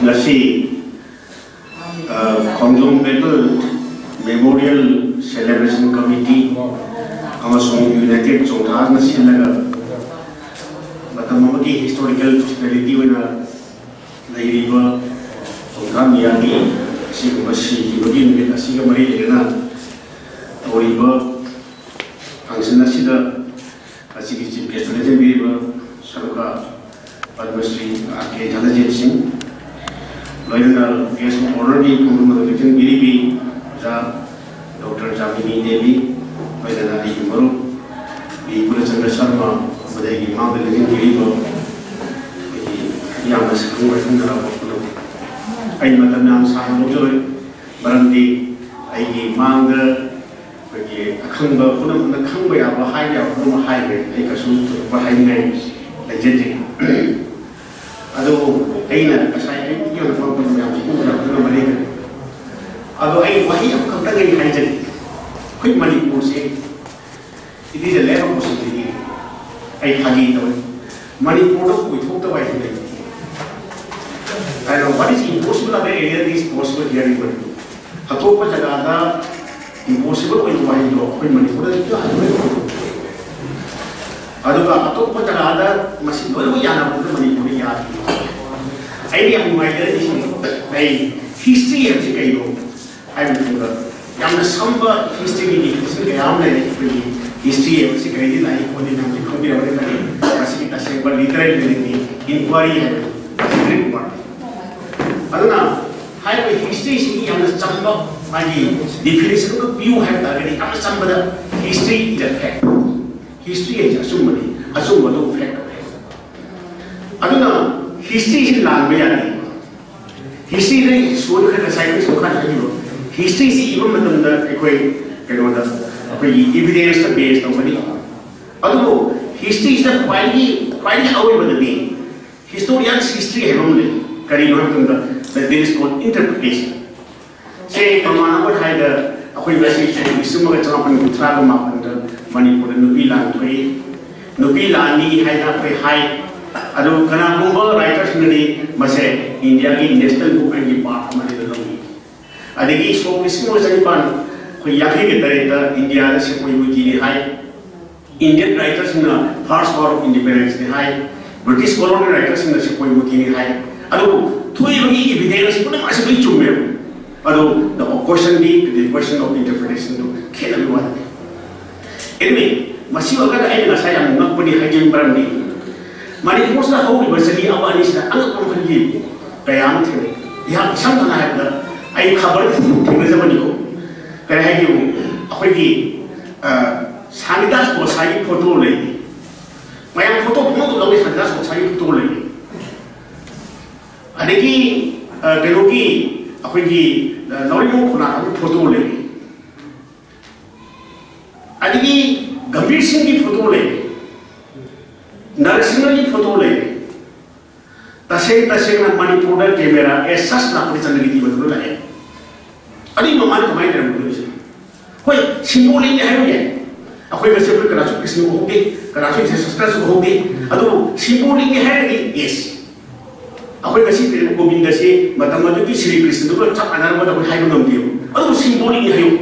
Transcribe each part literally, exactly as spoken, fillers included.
ꯉꯁꯤ ꯑ, ꯈꯣꯡꯖꯣꯝ battle memorial celebration committee ꯑꯃꯁꯨꯡ United ꯆꯣꯡꯊꯥꯅ ꯁꯤꯜꯂꯒ ꯃꯇꯝ ꯑꯃꯒꯤ historical personality ꯑꯣꯏꯅ ꯂꯩꯔꯤꯕ ꯆꯣꯡꯊꯥ ꯃꯤꯌꯥꯝꯒꯤ ꯑꯁꯤꯒꯨꯝꯕ ꯁꯤꯈꯤꯕꯒꯤ ꯅꯨꯃꯤꯠ ꯑꯁꯤꯒ ꯃꯔꯤ ꯂꯩꯅꯅ ꯇꯧꯔꯤꯕ function ꯑꯁꯤꯗ ꯑꯁꯤꯒꯤ chief guest ꯂꯩꯖꯕꯤꯔꯤꯕ ꯁꯔꯨꯈꯥ ꯄꯗꯃꯁ꯭ꯔꯤ ꯑꯥꯔ ꯀꯦ ꯙꯅꯖꯤꯠ ꯁꯤꯡ, ꯂꯣꯏꯅꯅ guest of honourꯒꯤ ꯐꯝꯐꯝ ꯑꯗꯨ ꯂꯦꯡꯁꯤꯟꯕꯤꯔꯤꯕꯤ ꯑꯣꯖꯥ ꯗꯣꯛꯇꯔ ꯖꯥꯃꯤꯅꯤ ꯗꯦꯕꯤ, ꯂꯣꯏꯅꯅ ꯑꯩꯒꯤ ꯃꯔꯨꯞ ꯕꯤ ꯀꯨꯂꯆꯟꯗ꯭ꯔ ꯁꯔꯃ, ꯑꯃꯗꯤ ꯑꯩꯒꯤ ꯃꯥꯡꯗ ꯂꯦꯡꯁꯤꯟꯕꯤꯔꯤꯕ ꯑꯩꯒꯤ ꯌꯥꯝꯅ ꯁꯛꯈꯪ ꯃꯥꯏꯈꯪꯅꯔꯕ ꯄꯨꯝꯅꯃꯛ꯫ ꯑꯩ ꯃꯇꯝ ꯌꯥꯝ ꯁꯥꯡꯅ ꯂꯧꯖꯔꯣꯏ, ꯃꯔꯝꯗꯤ ꯑꯩꯒꯤ ꯃꯥꯡꯗ ꯑꯩꯈꯣꯏꯒꯤ ꯑꯈꯪꯕ ꯄꯨꯝꯅꯃꯛꯅ ꯈꯪꯕ ꯌꯥꯕ, ꯍꯥꯏꯕ ꯌꯥꯕ ꯄꯨꯝꯅꯃꯛ ꯍꯥꯏꯈ꯭ꯔꯦ꯫ ꯑꯩ ꯀꯩꯁꯨ ꯊꯣꯏꯗꯣꯛꯄ ꯍꯥꯏꯅꯤꯡꯉꯥꯏ ꯂꯩꯖꯗꯦ꯫ ꯑꯗꯣ ꯑꯩꯅ ꯉꯁꯥꯏ ꯑꯩ ꯌꯣꯟꯕ ꯃꯌꯥꯝꯁꯤ ꯎꯕꯗ ꯑꯗꯨꯅ ꯃꯔꯤ ꯂꯩ꯫ ꯑꯗꯣ ꯑꯩ ꯋꯥꯍꯩ ꯑꯃꯈꯛꯇꯪ ꯑꯩ ꯍꯥꯏꯖꯒꯦ꯫ ꯑꯩꯈꯣꯏ ꯃꯅꯤꯄꯨꯔꯁꯦ, it is a land of possibility꯫ ꯑꯩ ꯐꯥꯒꯤ ꯇꯧꯏ꯫ ꯃꯅꯤꯄꯨꯔꯗ ꯑꯣꯏꯊꯣꯛꯇꯕ ꯍꯥꯏꯁꯤ ꯂꯩꯇꯦ꯫ ꯀꯩꯅꯣ, what is impossible other area is possible here in Manipur꯫ ꯑꯇꯣꯞꯄ ꯖꯒꯥꯗ impossible ꯑꯣꯏꯕ ꯋꯥꯍꯩꯗꯣ ꯑꯩꯈꯣꯏ ꯃꯅꯤꯄꯨꯔꯗ ꯍꯦꯛꯇ ꯍꯟꯕ ꯌꯥꯏ꯫ ꯑꯗꯨꯒ ꯑꯇꯣꯞꯄ ꯖꯒꯥꯗ ꯃꯁꯤ ꯂꯣꯏꯅꯃꯛ ꯌꯥꯅꯕꯗ ꯃꯅꯤꯄꯨꯔꯗ ꯌꯥꯗꯦ꯫ ꯑꯩꯅ ꯌꯥꯝ ꯅꯨꯡꯉꯥꯏꯖꯔꯤꯁꯤ, ꯑꯩ history ꯍꯥꯏꯕꯁꯤ ꯀꯩꯅꯣ ꯍꯥꯏꯕ ꯃꯇꯝꯗ, ꯌꯥꯝꯅ ꯁꯝꯕ historyꯒꯤ definition ꯀꯌꯥ ꯑꯃ ꯂꯩꯔꯦ꯫ ꯑꯩꯈꯣꯏꯒꯤ history ꯍꯥꯏꯕꯁꯤ ꯀꯔꯤꯗꯤ ꯂꯥꯛꯏ ꯈꯣꯠꯂꯤ ꯃꯌꯥꯝꯁꯤ ꯈꯪꯕꯤꯔꯝꯒꯅꯤ ꯈꯜꯂꯤ꯫ ꯃꯁꯤꯒꯤ ꯇꯁꯦꯡꯕ literal meaningꯗꯤ inquiry ꯍꯥꯏꯕꯅꯤ, literary work꯫ ꯑꯗꯨꯅ ꯍꯥꯏꯔꯤꯕ historyꯁꯤꯒꯤ ꯌꯥꯝꯅ ꯆꯝꯕ ꯃꯥꯒꯤ definition ꯑꯃ ꯄꯤꯌꯨ ꯍꯥꯏꯕ ꯇꯥꯔꯒꯗꯤ, ꯌꯥꯝꯅ ꯆꯝꯕꯗ history is a fact꯫ History ꯍꯥꯏꯁꯦ ꯑꯆꯨꯝꯕꯅꯤ, ꯑꯆꯨꯝꯕ ꯑꯗꯨ fact ꯑꯣꯏ꯫ ꯑꯗꯨꯅ historyꯁꯤ ꯂꯥꯟꯕ ꯌꯥꯗꯦ꯫ Historyꯗ ꯏꯁꯣꯔ ꯈꯔ ꯉꯁꯥꯏ ꯑꯩꯈꯣꯏ ꯁꯣꯝ ꯈꯔ ꯍꯥꯏꯕꯤꯕ, historyꯁꯤ ꯏꯕ ꯃꯇꯝꯗ ꯑꯩꯈꯣꯏ ꯀꯩꯅꯣꯗ ꯑꯩꯈꯣꯏꯒꯤ evidenceꯇ base ꯇꯧꯒꯅꯤ꯫ ꯑꯗꯨꯕꯨ historyꯁꯤꯗ ꯈ꯭ꯋꯥꯏꯗꯒꯤ ꯈ꯭ꯋꯥꯏꯗꯒꯤ ꯑꯔꯣꯏꯕꯗꯗꯤ historian's history ꯍꯥꯏꯕ ꯑꯃ ꯂꯩ꯫ ꯀꯔꯤꯅꯣ ꯍꯥꯏꯕ ꯃꯇꯝꯗ, that is called interpretation꯫ ꯁꯦ ꯃꯃꯥꯟꯅꯕ ꯍꯥꯏꯗ ꯑꯩꯈꯣꯏ ꯉꯁꯤ ꯁꯣꯝꯒꯤ ꯂꯤꯁꯤꯡ ꯑꯃꯒ ꯆꯃꯥꯄꯟ ꯀꯨꯟꯊ꯭ꯔꯥꯒ ꯃꯥꯄꯟꯗ ꯃꯅꯤꯄꯨꯔꯗ ꯅꯨꯄꯤ ꯂꯥꯟ ꯊꯣꯛꯏ꯫ ꯅꯨꯄꯤ ꯂꯥꯟꯅꯤ ꯍꯥꯏꯅ ꯑꯩꯈꯣꯏ ꯍꯥꯏ꯫ ꯑꯗꯨ ꯀꯅꯥꯒꯨꯝꯕ ꯔꯥꯏꯇꯔꯁꯤꯡꯅꯗꯤ ꯃꯁꯦ ꯏꯟꯗꯤꯌꯥꯒꯤ ꯅꯦꯁꯅꯦꯜ ꯃꯨꯚꯃꯦꯟꯒꯤ ꯄꯥꯔꯠ ꯑꯃꯅꯤꯅ ꯂꯧꯏ꯫ ꯑꯗꯒꯤ ꯁꯣꯛ ꯂꯤꯁꯤꯡ ꯑꯃ ꯆꯅꯤꯄꯥꯟ ꯑꯩꯈꯣꯏ ꯌꯥꯡꯈꯩꯒ ꯇꯔꯦꯠꯇ ꯏꯟꯗꯤꯌꯥꯗ ꯁꯦꯄꯣꯏ ꯃꯨꯇꯤꯅꯤ ꯍꯥꯏ꯫ ꯏꯟꯗꯤꯌꯟ ꯔꯥꯏꯇꯔꯁꯤꯡꯅ ꯐꯥꯔꯁ ꯋꯥꯔ ꯑꯣꯐ ꯏꯟꯗꯤꯄꯦꯟꯗꯦꯟꯁꯅꯤ ꯍꯥꯏ꯫ ꯕ꯭ꯔꯤꯇꯤꯁ ꯀꯣꯂꯣꯅꯤꯌꯦꯜ ꯔꯥꯏꯇꯔꯁꯤꯡꯅ ꯁꯦꯄꯣꯏ ꯃꯨꯇꯤꯅꯤ ꯍꯥꯏ꯫ ꯑꯗꯨꯕꯨ ꯊꯣꯛꯏꯕꯒꯤ ꯏꯚꯤꯗꯦꯟꯁ ꯄꯨꯝꯅꯃꯛ ꯑꯁꯤ ꯂꯣꯏ ꯆꯨꯝꯃꯦꯕ꯫ ꯑꯗꯨ ꯀꯣꯏꯁꯟꯗꯤ ꯀꯣꯏꯁꯟ ꯑꯣꯐ ꯏꯟꯇꯔꯄ꯭ꯔꯤꯇꯦꯁꯟꯗꯨ ꯈꯦꯠꯅꯕꯒꯤ ꯋꯥꯅꯤ꯫ ꯑꯦꯅꯤ, ꯃꯁꯤ ꯑꯣꯏꯔꯒꯅ ꯑꯩꯅ ꯉꯁꯥꯏ ꯌꯥꯝ ꯉꯛꯄꯅꯤ ꯍꯥꯏꯖꯕꯒꯤ ꯃꯔꯝꯗꯤ ꯃꯅꯤꯄꯨꯔꯁꯤꯗ ꯍꯧꯈꯤꯕ ꯆꯍꯤ ꯑꯃ ꯑꯅꯤꯁꯤꯗ ꯑꯉꯛꯄ ꯃꯈꯜꯒꯤ ꯀꯌꯥ ꯑꯃ ꯊꯦꯡꯅꯩ꯫ ꯏꯍꯥꯛ ꯏꯁꯝ ꯁꯝꯅ ꯍꯥꯏꯔꯕꯗ ꯑꯩ ꯈꯕꯔ ꯊꯦꯡꯅꯖꯕꯅꯤꯀꯣ꯫ ꯀꯔꯤ ꯍꯥꯏꯒꯦꯕꯨ ꯑꯩꯈꯣꯏꯒꯤ ꯁꯥꯅꯤꯗꯥꯁ ꯒꯣꯁꯥꯏꯒꯤ ꯐꯣꯇꯣ ꯂꯩ꯫ ꯃꯌꯥꯝ ꯐꯣꯇꯣ ꯄꯨꯝꯅꯃꯛ ꯂꯧꯏ, ꯁꯥꯅꯤꯗꯥꯁ ꯒꯣꯁꯥꯏꯒꯤ ꯐꯣꯇꯣ ꯂꯩ꯫ ꯑꯗꯒꯤ ꯀꯩꯅꯣꯒꯤ ꯑꯩꯈꯣꯏꯒꯤ ꯅꯥꯎꯔꯦꯝꯕꯝ ꯈꯨꯟꯅꯥꯡꯒꯤ ꯐꯣꯇꯣ ꯂꯩ꯫ ꯑꯗꯒꯤ ꯒꯝꯚꯤꯔ ꯁꯤꯡꯒꯤ ꯐꯣꯇꯣ ꯂꯩ꯫ ꯅꯔꯁꯤꯡꯍꯒꯤ ꯐꯣꯇꯣ ꯂꯩ꯫ ꯇꯁꯦꯡ ꯇꯁꯦꯡꯅ ꯃꯅꯤꯄꯨꯔꯗ ꯀꯦꯃꯦꯔꯥ ꯑꯦꯁ ꯁꯁ ꯂꯥꯛꯄꯒꯤ ꯆꯠꯅꯕꯤꯗꯤ ꯃꯗꯨꯗ ꯂꯥꯛꯑꯦ꯫ ꯑꯗꯨꯒꯤ ꯃꯃꯥꯡꯗ ꯀꯃꯥꯏꯅ ꯂꯩꯔꯝꯒꯗꯣꯏꯅꯣ ꯁꯤꯅꯤ? ꯍꯣꯏ, ꯁꯤꯝꯕꯣꯂꯤꯛꯅꯤ ꯍꯥꯏꯕ ꯌꯥꯏ꯫ ꯑꯩꯈꯣꯏ ꯉꯁꯤ ꯑꯩꯈꯣꯏ ꯀꯅꯥꯁꯨ ꯀ꯭ꯔꯤꯁꯅ ꯎꯍꯧꯗꯦ, ꯀꯅꯥꯁꯨ ꯏꯁꯩ ꯁꯁꯀ꯭ꯔꯁꯨ ꯎꯍꯧꯗꯦ꯫ ꯑꯗꯨꯕꯨ ꯁꯤꯝꯕꯣꯂꯤꯛꯅꯤ ꯍꯥꯏꯔꯒꯗꯤ ꯌꯦꯁ꯫ ꯑꯩꯈꯣꯏ ꯉꯁꯤ ꯀ꯭ꯔꯤꯁꯅ ꯒꯣꯕꯤꯟꯗꯁꯤ ꯃꯇꯝ ꯑꯗꯨꯒꯤ ꯁ꯭ꯔꯤ ꯀ꯭ꯔꯤꯁꯅꯗꯨꯒ ꯆꯞ ꯃꯥꯟꯅꯔꯝꯒꯗ ꯑꯩꯈꯣꯏ ꯍꯥꯏꯕ ꯉꯝꯗꯦꯕ꯫ ꯑꯗꯨꯕꯨ ꯁꯤꯝꯕꯣꯂꯤꯛꯅꯤ ꯍꯥꯏꯌꯨ꯫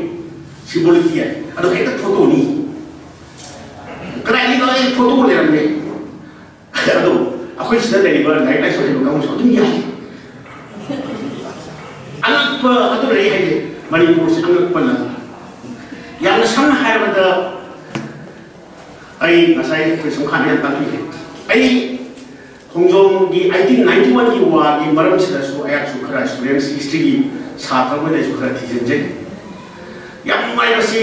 ꯁꯤꯝꯕꯣꯂꯤꯛꯇꯤ ꯌꯥꯏ꯫ ꯑꯗꯣ ꯍꯦꯛꯇ ꯐꯣꯇꯣꯅꯤ꯫ ꯀꯗꯥꯏꯗꯒꯤ ꯂꯧꯔꯦ? ꯐꯣꯇꯣ ꯂꯩꯔꯝꯃꯦ꯫ ꯑꯗꯣ ꯑꯩꯈꯣꯏ ꯁꯤꯗ ꯂꯩꯔꯤꯕ ꯂꯥꯏꯔꯤꯛ ꯂꯥꯏꯁꯨ ꯍꯩꯕ ꯀꯥꯡꯕꯨꯁꯨ ꯑꯗꯨꯝ ꯌꯥꯏ꯫ ꯑꯉꯛꯄ ꯑꯗꯨꯅ ꯑꯩ ꯍꯥꯏꯁꯦ, ꯃꯅꯤꯄꯨꯔꯁꯤ ꯑꯉꯛꯄ ꯂꯝ꯫ ꯌꯥꯝꯅ ꯁꯝꯅ ꯍꯥꯏꯔꯕꯗ, ꯑꯩ ꯉꯁꯥꯏ ꯑꯩꯈꯣꯏ ꯁꯨꯝꯈꯥꯟꯗ ꯌꯥꯝ ꯇꯥꯛꯄꯤꯈ꯭ꯔꯦ꯫ ꯑꯩ ꯈꯣꯡꯖꯣꯝꯒꯤ ꯑꯩꯠꯇꯤꯟ ꯅꯥꯏꯟꯇꯤ ꯋꯥꯟꯒꯤ ꯋꯥꯔꯒꯤ ꯃꯔꯝꯁꯤꯗꯁꯨ ꯑꯩꯍꯥꯛꯁꯨ ꯈꯔ ꯁ꯭ꯇꯨꯗꯦꯟꯠꯁ ꯍꯤꯁꯇ꯭ꯔꯤꯒꯤ ꯁꯥꯇ꯭ꯔ ꯑꯣꯏꯅ ꯑꯩꯁꯨ ꯈꯔ ꯊꯤꯖꯤꯟꯖꯩ꯫ ꯌꯥꯝ ꯅꯨꯡꯉꯥꯏꯕꯁꯤ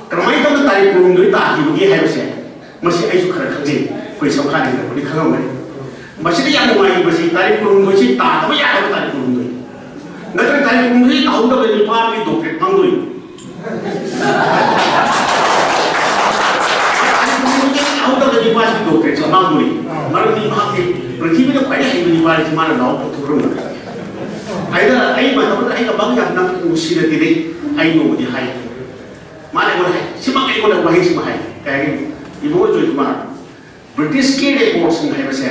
ꯀꯔꯝꯍꯥꯏꯅ ꯇꯧꯅ ꯇꯥꯔꯤꯛ ꯀꯨꯟꯍꯨꯝꯗꯣꯏ ꯇꯥꯈꯤꯕꯒꯦ ꯍꯥꯏꯕꯁꯦ, ꯃꯁꯤ ꯑꯩꯁꯨ ꯈꯔ ꯈꯪꯖꯩ꯫ ꯑꯩꯈꯣꯏ ꯁꯝꯈꯥꯟꯗ ꯌꯦꯡꯉꯛꯄꯗꯤ ꯈꯪꯉꯝꯒꯅꯤ꯫ ꯃꯁꯤꯗ ꯌꯥꯝ ꯅꯨꯡꯉꯥꯏꯔꯤꯕꯁꯤ ꯇꯥꯔꯤꯛ ꯀꯨꯟꯍꯨꯝꯗꯣꯏꯁꯤ ꯇꯥꯗꯕ ꯌꯥꯗꯕ ꯇꯥꯔꯤꯛ ꯀꯨꯟꯍꯨꯝꯗꯣꯏ꯫ ꯅꯠꯇ꯭ꯔꯒ ꯇꯥꯔꯤꯛ ꯀꯨꯟꯍꯨꯝꯗꯣꯏ ꯇꯥꯍꯧꯗꯕ ꯅꯤꯄꯥꯒꯤ ꯗꯣꯛꯇꯔꯦꯠ ꯐꯪꯗꯣꯏꯅꯤ꯫ ꯇꯥꯔꯤꯛ ꯀꯨꯟꯍꯨꯝꯗꯣꯏ ꯇꯥꯍꯧꯗꯕ ꯅꯤꯄꯥꯁꯤ ꯗꯣꯛꯇꯔꯦꯠ ꯐꯪꯗꯣꯏꯅꯤ꯫ ꯃꯔꯝꯗꯤ ꯃꯍꯥꯛꯁꯤ ꯄ꯭ꯔꯤꯊꯤꯕꯤꯗ ꯈ꯭ꯋꯥꯏꯗꯒꯤ ꯍꯩꯕ ꯅꯤꯄꯥꯁꯤ ꯃꯥꯅ ꯂꯥꯎ ꯄꯨꯊꯣꯛꯂꯝꯕꯅꯤ꯫ ꯍꯥꯏꯗꯅ ꯑꯩ ꯃꯇꯝꯗꯨꯗ ꯑꯩꯒ ꯃꯪ ꯌꯥꯝꯅ ꯅꯨꯡꯁꯤꯅ ꯇꯤꯟꯅꯩ꯫ ꯑꯩ ꯅꯣꯡꯃꯗꯤ ꯍꯥꯏ, ꯃꯥꯅ ꯑꯩꯉꯣꯟꯗ ꯍꯥꯏ, ꯁꯤꯃꯛ ꯑꯩꯉꯣꯟꯗ ꯋꯥꯍꯩꯁꯤꯃ ꯍꯥꯏ꯫ ꯀꯩ ꯍꯥꯏꯒꯦ? ꯏꯕꯨꯡꯉꯣ ꯖꯣꯏꯀꯨꯃꯥꯔ, ꯕ꯭ꯔꯤꯇꯤꯁꯀꯤ ꯔꯦꯀꯣꯔꯠꯁꯤꯡ ꯍꯥꯏꯕꯁꯦ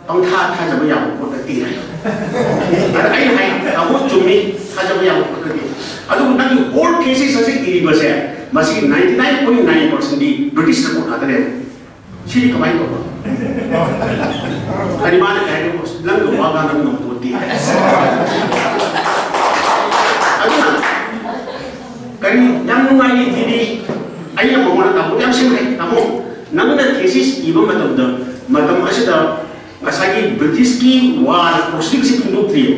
ꯄꯪꯊꯥ ꯊꯥꯖꯕ ꯌꯥꯕ ꯄꯣꯠ ꯅꯠꯇꯦ ꯍꯥꯏ꯫ ꯑꯗ ꯑꯩꯅ ꯍꯥꯏ, "ꯇꯥꯃꯣ, ꯆꯨꯝꯃꯤ, ꯊꯥꯖꯕ ꯌꯥꯕ ꯄꯣꯠ ꯅꯠꯇꯦ꯫ ꯑꯗꯨꯕꯨ ꯅꯪꯒꯤ ꯍꯣꯜ ꯊꯦꯁꯤꯁ ꯑꯁꯤ ꯏꯔꯤꯕꯁꯦ, ꯃꯁꯤ ꯅꯥꯏꯟꯇꯤ ꯅꯥꯏꯟ ꯄꯣꯏꯟ ꯅꯥꯏꯟ ꯄꯥꯔꯁꯦꯟꯗꯤ ꯕ꯭ꯔꯤꯇꯤꯁ ꯔꯤꯄꯣꯔꯠ ꯉꯥꯛꯇꯅꯦꯕ꯫ ꯁꯤꯗꯤ ꯀꯃꯥꯏꯅ ꯇꯧꯕ?" ꯍꯥꯏꯗꯤ ꯃꯥꯅ ꯀꯩ ꯍꯥꯏꯒꯦ, "ꯑꯁ, ꯅꯪꯒ ꯋꯥ ꯉꯥꯡꯅꯕ ꯉꯝꯄꯣꯠꯇꯦ" ꯍꯥꯏ꯫ ꯑꯗꯨꯅ ꯀꯔꯤ ꯌꯥꯝ ꯅꯨꯡꯉꯥꯏꯔꯤ ꯁꯤꯗꯤ꯫ ꯑꯩꯅ ꯃꯉꯣꯟꯗ, "ꯇꯥꯃꯣ, ꯌꯥꯝ ꯁꯦꯡꯅ ꯍꯥꯏ, ꯇꯥꯃꯣ, ꯅꯪꯅ ꯊꯦꯁꯤꯁ ꯏꯕ ꯃꯇꯝꯗ, ꯃꯇꯝ ꯑꯁꯤꯗ ꯉꯁꯥꯏꯒꯤ ꯕ꯭ꯔꯤꯇꯤꯁꯀꯤ ꯋꯥꯔ ꯄ꯭ꯔꯣꯁꯤꯗꯤꯡꯁꯤ ꯐꯣꯡꯗꯣꯛꯇ꯭ꯔꯤꯕ꯫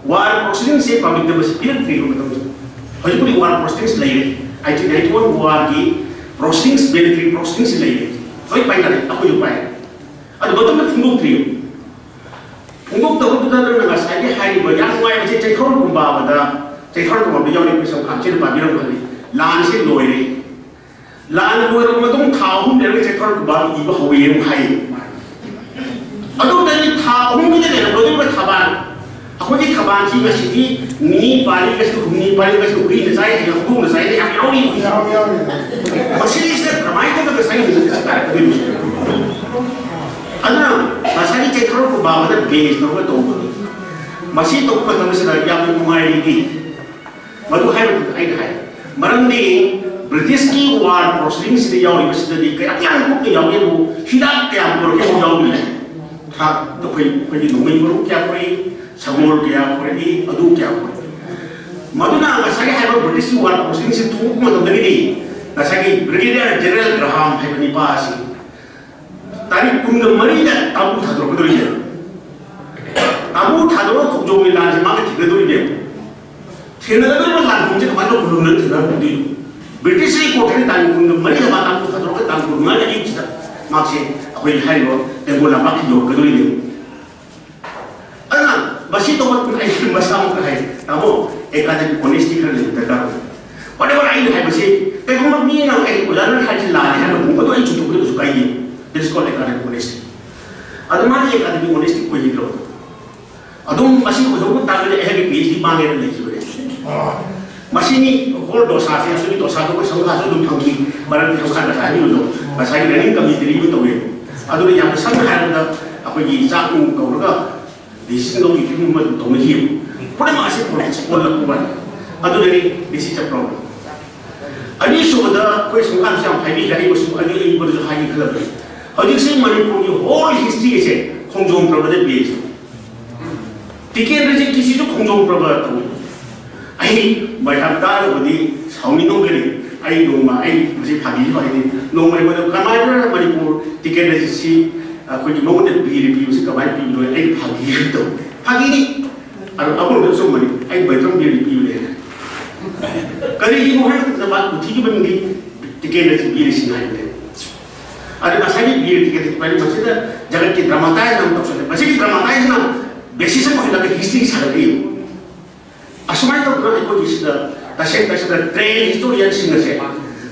ꯋꯥꯔ ꯄ꯭ꯔꯣꯁꯤꯗꯤꯡꯁꯤ ꯄꯕ꯭ꯂꯤꯛꯇ ꯃꯁꯤ ꯄꯤꯔꯛꯇ꯭ꯔꯤꯕ ꯃꯇꯝꯗ꯫ ꯍꯧꯖꯤꯛꯄꯨꯗꯤ ꯋꯥꯔ ꯄ꯭ꯔꯣꯁꯤꯗꯤꯡꯁ ꯂꯩꯔꯦ꯫ ꯑꯩꯠꯇꯤꯟ ꯑꯩꯠꯇꯤ ꯋꯥꯟ ꯋꯥꯔꯒꯤ ꯄ꯭ꯔꯣꯁꯤꯗꯤꯡꯁ, ꯃꯤꯂꯤꯇꯔꯤ ꯄ꯭ꯔꯣꯁꯤꯗꯤꯡꯁ ꯂꯩꯔꯦ꯫ ꯂꯣꯏ ꯄꯥꯏꯅꯔꯦ, ꯑꯩꯈꯣꯏꯁꯨ ꯄꯥꯏ꯫ ꯑꯗꯨ ꯃꯇꯝꯗ ꯐꯣꯡꯗꯣꯛꯇ꯭ꯔꯤꯕ꯫ ꯐꯣꯡꯗꯣꯛꯇꯕꯗꯨꯗ ꯅꯪꯅ ꯉꯁꯥꯏꯒꯤ ꯍꯥꯏꯔꯤꯕ ꯌꯥꯝ ꯅꯨꯡꯉꯥꯏꯕꯁꯦ, ꯆꯩꯊꯥꯔꯣꯜ ꯀꯨꯝꯕꯥꯕꯗ, ꯆꯩꯊꯥꯔꯣꯜ ꯀꯨꯝꯕꯥꯕꯗ ꯌꯥꯎꯔꯤꯕ ꯀꯩꯁꯥꯝ ꯈꯥꯝꯆꯦꯅ ꯄꯥꯕꯤꯔꯝꯒꯅꯤ꯫ ꯂꯥꯟꯁꯤ ꯂꯣꯏꯔꯦ꯫ ꯂꯥꯟ ꯂꯣꯏꯔꯕ ꯃꯇꯨꯡ ꯊꯥ ꯑꯍꯨꯝ ꯂꯩꯔꯒ ꯆꯩꯊꯥꯔꯣꯜ ꯀꯨꯝꯕꯥꯕ ꯏꯕ ꯍꯧꯋꯦ ꯑꯃꯨꯛ ꯍꯥꯏ꯫ ꯑꯗꯨꯗꯒꯤ ꯊꯥ ꯑꯍꯨꯝꯒꯤꯗ ꯂꯩꯔꯝꯒꯗꯧꯔꯤꯕ ꯊꯕꯥꯜ, ꯑꯩꯈꯣꯏꯒꯤ ꯊꯕꯥꯜꯁꯤ ꯉꯁꯤꯗꯤ ꯅꯤꯅꯤ ꯄꯥꯜꯂꯤ, ꯉꯁꯤ ꯍꯨꯝꯅꯤ ꯄꯥꯜꯂꯤ, ꯉꯁꯤ ꯍꯨꯏꯅ ꯆꯥꯏ, ꯍꯌꯦꯡ ꯍꯧꯗꯣꯡꯅ ꯆꯥꯏ, ꯌꯥꯝ ꯌꯥꯎꯔꯤ꯫ ꯌꯥꯎꯔꯤ, ꯌꯥꯎꯔꯤ꯫ ꯃꯁꯤꯗꯩꯁꯤꯗ ꯀꯃꯥꯏꯅ ꯇꯧꯔꯒ ꯉꯁꯥꯏꯒꯤ ꯃꯤꯅꯤꯠ ꯑꯁꯤ ꯇꯥꯔꯛꯀꯗꯣꯏꯅꯣ? ꯑꯗꯨꯅ ꯉꯁꯥꯏꯒꯤ ꯆꯩꯊꯥꯔꯣꯜ ꯀꯨꯝꯕꯥꯕꯗ ꯕꯦꯁ ꯇꯧꯔꯒ ꯇꯧꯕꯅꯤ꯫ ꯃꯁꯤ ꯇꯧꯕ ꯃꯇꯝꯁꯤꯗ ꯌꯥꯝꯅ ꯅꯨꯡꯉꯥꯏꯔꯤꯗꯤ, ꯃꯗꯨ ꯍꯥꯏꯕꯗꯨꯗ ꯑꯩꯅ ꯍꯥꯏ, ꯃꯔꯝꯗꯤ ꯕ꯭ꯔꯤꯇꯤꯁꯀꯤ ꯋꯥꯔ ꯄ꯭ꯔꯣꯁꯤꯗꯤꯡꯁꯤꯗ ꯌꯥꯎꯔꯤꯕꯁꯤꯗꯗꯤ ꯀꯌꯥꯝ ꯌꯥꯝꯅ ꯀꯨꯞꯅ ꯌꯥꯎꯒꯦꯕꯨ, ꯍꯤꯗꯥꯛ ꯀꯌꯥꯝ ꯄꯨꯔꯛꯀꯦꯕꯨ ꯌꯥꯎꯔꯤ꯫ ꯊꯥ-, ꯑꯩꯈꯣꯏ, ꯑꯩꯈꯣꯏꯒꯤ ꯅꯣꯡꯃꯩ ꯃꯔꯨ ꯀꯌꯥ ꯄꯨꯔꯛꯏ, ꯁꯒꯣꯜ ꯀꯌꯥ ꯄꯨꯔꯛꯏ, ꯑꯗꯨ ꯀꯌꯥ ꯄꯨꯔꯛꯏ꯫ ꯃꯗꯨꯅ ꯉꯁꯥꯏꯒꯤ ꯍꯥꯏꯕ ꯕ꯭ꯔꯤꯇꯤꯁꯀꯤ ꯋꯥꯔ ꯄ꯭ꯔꯣꯁꯤꯗꯤꯡꯁꯤ ꯊꯣꯛꯂꯛꯄ ꯃꯇꯝꯗꯒꯤꯗꯤ ꯉꯁꯥꯏꯒꯤ ꯕ꯭ꯔꯤꯒꯦꯗꯤꯌꯔ ꯖꯦꯅꯔꯦꯜ ꯒ꯭ꯔꯍꯥꯝ ꯍꯥꯏꯕ ꯅꯤꯄꯥ ꯑꯁꯤ ꯇꯥꯔꯤꯛ ꯀꯨꯟꯒ ꯃꯔꯤꯗ ꯇꯥꯕꯨ ꯊꯥꯗꯣꯔꯛꯀꯗꯧꯔꯤꯅꯦ꯫ ꯇꯥꯕꯨ ꯊꯥꯗꯣꯔꯒ ꯈꯣꯡꯖꯣꯝꯒꯤ ꯂꯥꯟꯁꯦ ꯃꯥꯒ ꯊꯦꯡꯅꯗꯣꯔꯤꯅꯦ꯫ ꯊꯦꯡꯅꯒꯗꯧꯔꯤꯕ ꯂꯥꯟꯐꯝꯁꯦ ꯀꯃꯥꯏꯅ ꯈꯨꯂꯨꯝꯅ ꯊꯦꯡꯅꯔꯛꯀꯗꯣꯏꯅꯣ? ꯕ꯭ꯔꯤꯇꯤꯁ ꯀꯣꯔꯠꯇꯗꯤ ꯇꯥꯡ ꯀꯨꯟꯒ ꯃꯔꯤꯗ ꯃꯥ ꯇꯥꯡ ꯀꯨꯟ ꯊꯥꯗꯣꯔꯛꯀ ꯇꯥꯡ ꯀꯨꯟ ꯃꯉꯥꯒꯤ ꯑꯌꯨꯛꯁꯤꯗ ꯃꯍꯥꯛꯁꯦ ꯑꯩꯈꯣꯏ ꯍꯥꯏꯔꯤꯕ ꯇꯦꯡꯒꯣꯜ ꯂꯝꯄꯥꯛꯀꯤ ꯌꯧꯔꯛꯀꯗꯣꯔꯤꯅꯦ꯫ ꯑꯗꯨꯅ ꯃꯁꯤ ꯇꯧꯕ ꯃꯇꯝꯗ ꯑꯩ ꯃꯁꯥꯃꯛꯇ ꯍꯥꯏ, "ꯇꯥꯃꯣ, ꯑꯦꯀꯥꯗꯃꯤꯛ ꯑꯣꯅꯦꯁꯇꯤ ꯈꯔ ꯂꯩꯕ ꯗꯔꯀꯥꯔ ꯑꯣꯏ꯫" Whatever ꯑꯩꯅ ꯍꯥꯏꯕꯁꯤ, ꯀꯩꯒꯨꯝꯕ ꯃꯤ ꯑꯃꯅ ꯑꯩ ꯑꯣꯖꯥꯅ ꯍꯥꯏꯔꯤꯁꯤ ꯂꯥꯜꯂꯦ ꯍꯥꯏꯕ ꯄꯨꯡ ꯑꯗꯨ ꯑꯩ ꯆꯨꯝꯊꯣꯛꯄꯗ ꯀꯩꯁꯨ ꯀꯥꯏꯗꯦ꯫ That is called academic honesty꯫ ꯑꯗꯨ ꯃꯥꯗꯤ ꯑꯦꯀꯥꯗꯃꯤꯛ ꯑꯣꯅꯦꯁꯇꯤ ꯑꯣꯏꯈꯤꯗ꯭ꯔꯣ? ꯑꯗꯨꯝ ꯃꯁꯤ ꯑꯣꯏꯍꯧꯕ ꯇꯥꯔꯒꯗꯤ ꯑꯩꯍꯥꯛꯀꯤ ꯄꯤ ꯑꯩꯆ ꯗꯤ ꯃꯥꯡꯉꯦꯅ ꯂꯩꯈꯤꯕꯅꯦ꯫ ꯃꯁꯤꯅꯤ ꯍꯣꯜ ꯗꯣꯁꯥꯁꯦ, ꯑꯗꯨꯒꯤ ꯗꯣꯁꯥꯗꯣ ꯑꯩꯈꯣꯏ ꯁꯪꯒꯥꯁꯨ ꯑꯗꯨꯝ ꯐꯪꯈꯤ꯫ ꯃꯔꯝꯗꯤ ꯁꯪꯒꯥ ꯗꯁꯥ ꯍꯥꯏꯕꯤꯕꯗꯣ ꯉꯁꯥꯏꯒꯤ ꯂꯦꯅꯤꯟ ꯀꯃꯤꯇꯤꯅ ꯏꯕ ꯇꯧꯋꯦ꯫ ꯑꯗꯨꯅ ꯌꯥꯝꯅ ꯁꯝꯅ ꯍꯥꯏꯔꯕꯗ, ꯑꯩꯈꯣꯏꯒꯤ ꯆꯥꯛ ꯅꯨꯡ ꯀꯧꯔꯒ ꯗꯤꯁꯤꯖꯟ ꯂꯧꯕꯒꯤ ꯐꯤꯕꯝ ꯑꯃ ꯑꯗꯨꯝ ꯇꯧꯅꯈꯤꯕ꯫ ꯄꯨꯝꯅꯃꯛ ꯑꯁꯤ ꯄꯣꯂꯤꯇꯤꯛꯁ ꯑꯣꯜꯂꯛꯄ ꯋꯥꯅꯤ꯫ ꯑꯗꯨꯗꯒꯤ ꯗꯤꯁꯤꯖꯟ ꯄ꯭ꯔꯣꯕ꯭ꯂꯦꯝ꯫ ꯑꯅꯤꯁꯨꯕꯗ ꯑꯩꯈꯣꯏ ꯁꯨꯝꯀꯥꯟꯁꯨ ꯌꯥꯝ ꯍꯥꯏꯕꯤꯈ꯭ꯔꯦ, ꯑꯩꯕꯨꯁꯨ ꯑꯅꯤ ꯑꯩꯉꯣꯟꯗꯁꯨ ꯍꯥꯏꯒꯦ ꯈꯜꯂꯝꯃꯤ꯫ ꯍꯧꯖꯤꯛꯁꯤ ꯃꯅꯤꯄꯨꯔꯒꯤ ꯍꯣꯜ ꯍꯤꯁꯇ꯭ꯔꯤ ꯑꯁꯦ ꯈꯣꯡꯖꯣꯝ ꯄ꯭ꯔꯕꯗ ꯕꯦꯁ꯫ ꯇꯤꯀꯦꯟꯗ꯭ꯔꯖꯤꯠꯀꯤꯁꯤꯁꯨ ꯈꯣꯡꯖꯣꯝ ꯄ꯭ꯔꯕ ꯇꯧꯏ꯫ ꯑꯩ ꯃꯌꯥꯝ ꯇꯥꯔꯕꯗꯤ ꯁꯥꯎꯅꯤꯡꯉꯝꯒꯅꯤ꯫ ꯑꯩ ꯅꯣꯡꯃ ꯑꯩ ꯃꯁꯤ ꯐꯥꯒꯤꯁꯨ ꯍꯥꯏꯗꯤ ꯅꯣꯡꯃ ꯑꯩꯉꯣꯟꯗ ꯀꯃꯥꯏꯅ ꯃꯅꯤꯄꯨꯔ ꯇꯤꯀꯦꯟꯗ꯭ꯔꯖꯤꯠꯁꯤ ꯑꯩꯈꯣꯏꯒꯤ ꯃꯉꯣꯟꯗ ꯕꯤꯔ ꯄꯤꯕꯁꯤ ꯀꯃꯥꯏꯅ ꯄꯤꯕꯅꯣ ꯑꯩ ꯐꯥꯒꯤ ꯑꯃ ꯇꯧ ꯐꯥꯒꯤꯅꯤ꯫ ꯑꯗꯣ ꯑꯃꯔꯣꯝꯗ ꯑꯆꯨꯝꯕꯅꯤ꯫ ꯑꯩ ꯕꯩꯇ꯭ꯔꯝ ꯕꯤꯔ ꯄꯤꯕꯅꯦ꯫ ꯀꯔꯤꯒꯤꯅꯣ ꯍꯥꯏꯕ ꯃꯇꯝꯗ ꯃꯥ ꯄꯨꯊꯤꯈꯤꯕꯅꯤ ꯇꯤꯀꯦꯟꯗ꯭ꯔꯖꯤꯠ ꯕꯤꯔ ꯁꯤꯡ ꯍꯥꯏꯕꯅꯦ꯫ ꯑꯗꯨ ꯉꯁꯥꯏꯒꯤ ꯕꯤꯔ ꯇꯤꯀꯦꯟꯗ꯭ꯔꯖꯤꯠ ꯃꯁꯤꯗ ꯖꯒꯠꯀꯤ ꯗ꯭ꯔꯃꯥꯇꯥꯏꯖ ꯑꯃ ꯇꯧꯁꯜꯂꯦ꯫ ꯃꯁꯤꯒꯤ ꯗ꯭ꯔꯃꯥꯇꯥꯏꯖꯅ ꯕꯦꯁꯤꯁ ꯑꯃ ꯑꯣꯏꯍꯜꯂꯒ ꯍꯤꯁꯇ꯭ꯔꯤ ꯁꯥꯒꯠꯂꯛꯏ꯫ ꯑꯁꯨꯃꯥꯏꯅ ꯇꯧꯗꯅ ꯑꯩꯈꯣꯏꯒꯤ ꯁꯤꯗ ꯇꯁꯦꯡ ꯇꯁꯦꯡꯅ ꯇ꯭ꯔꯦꯟ ꯍꯤꯁꯇꯣꯔꯤꯌꯟꯁꯤꯡ ꯑꯁꯦ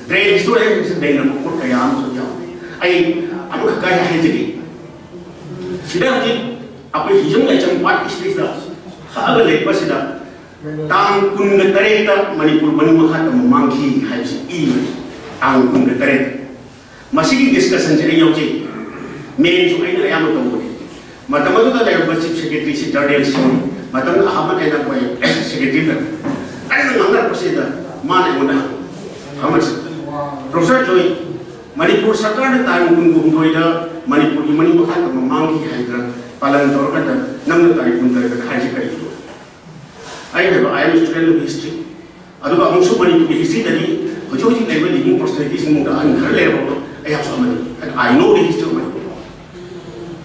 ꯇ꯭ꯔꯦꯟ ꯍꯤꯁꯇꯣꯔꯤꯌꯟꯁꯤꯡꯁꯦ ꯅꯩꯅꯕ ꯄꯣꯠ ꯀꯌꯥ ꯑꯃꯁꯨ ꯌꯥꯎꯏ꯫ ꯑꯩ ꯑꯃꯈꯛ ꯀꯥꯏ ꯍꯥꯏꯖꯒꯦ꯫ ꯁꯤꯗ ꯍꯧꯖꯤꯛ ꯑꯩꯈꯣꯏ ꯍꯤꯖꯝ ꯂꯥꯏꯁ꯭ꯔꯝ ꯄꯥꯠ ꯍꯤꯁꯇ꯭ꯔꯤꯗ ꯍꯛꯑꯒ ꯂꯩꯔꯤꯕꯁꯤꯗ ꯇꯥꯡ ꯀꯨꯟꯒ ꯇꯔꯦꯠꯇ ꯃꯅꯤꯄꯨꯔ ꯃꯅꯤꯡ ꯃꯈꯥ ꯇꯝꯕ ꯃꯥꯡꯈꯤ ꯍꯥꯏꯕꯁꯤ ꯏꯕꯅꯤ꯫ ꯇꯥꯡ ꯀꯨꯟꯒ ꯇꯔꯦꯠꯇ꯫ ꯃꯁꯤꯒꯤ ꯗꯤꯁꯀꯁꯟꯁꯦ ꯑꯩ ꯌꯥꯎꯖꯩ꯫ ꯃꯦꯟꯁꯨ ꯑꯩꯅ ꯑꯌꯥꯝꯕ ꯇꯧꯕꯅꯤ꯫ ꯃꯇꯝ ꯑꯗꯨꯗ ꯂꯩꯔꯝꯕ ꯆꯤꯐ ꯁꯦꯀ꯭ꯔꯦꯇꯔꯤꯁꯤ ꯖꯔꯅꯦꯜ ꯁꯤꯡꯅꯤ꯫ ꯃꯇꯝꯗꯨꯗ ꯑꯍꯥꯟꯕ ꯑꯩꯅ ꯑꯩꯈꯣꯏ ꯁꯦꯀ꯭ꯔꯦꯇꯔꯤꯗ ꯑꯩꯅ ꯉꯥꯡꯅꯔꯛꯄꯁꯤꯗ ꯃꯥꯅ ꯑꯩꯉꯣꯟꯗ ꯍꯪꯉꯤ, ꯄ꯭ꯔꯣꯐꯦꯁꯔ ꯖꯣꯏ, ꯃꯅꯤꯄꯨꯔ ꯁꯔꯀꯥꯔꯅ ꯇꯥꯡ ꯀꯨꯟꯒ ꯍꯨꯝꯗꯣꯏꯗ ꯃꯅꯤꯄꯨꯔꯒꯤ ꯃꯅꯤꯡ ꯃꯈꯥ ꯇꯝꯕ ꯃꯥꯡꯈꯤ ꯍꯥꯏꯗꯅ ꯄꯥꯂꯟ ꯇꯧꯔꯀꯥꯟꯗ ꯅꯪꯅ ꯇꯥꯔꯤꯛ ꯀꯨꯟ ꯇꯔꯦꯠꯇ ꯍꯥꯏꯔꯤꯁꯤ ꯀꯔꯤꯒꯤꯅꯣ? ꯑꯩꯅ ꯍꯥꯏꯕ, "I am a student of history." ꯑꯗꯨꯒ ꯑꯃꯨꯛꯁꯨ ꯃꯅꯤꯄꯨꯔꯒꯤ ꯍꯤꯁꯇ꯭ꯔꯤꯗꯗꯤ ꯍꯧꯖꯤꯛ ꯍꯧꯖꯤꯛ ꯂꯩꯔꯤꯕ ꯂꯤꯕꯤꯡ ꯄꯔꯁꯅꯦꯂꯤꯇꯤꯁꯤꯡꯗ ꯑꯍꯟ ꯈꯔ ꯂꯩꯔꯕ ꯑꯩꯍꯥꯛꯁꯨ ꯑꯃꯅꯤ꯫ I know the history of Manipur꯫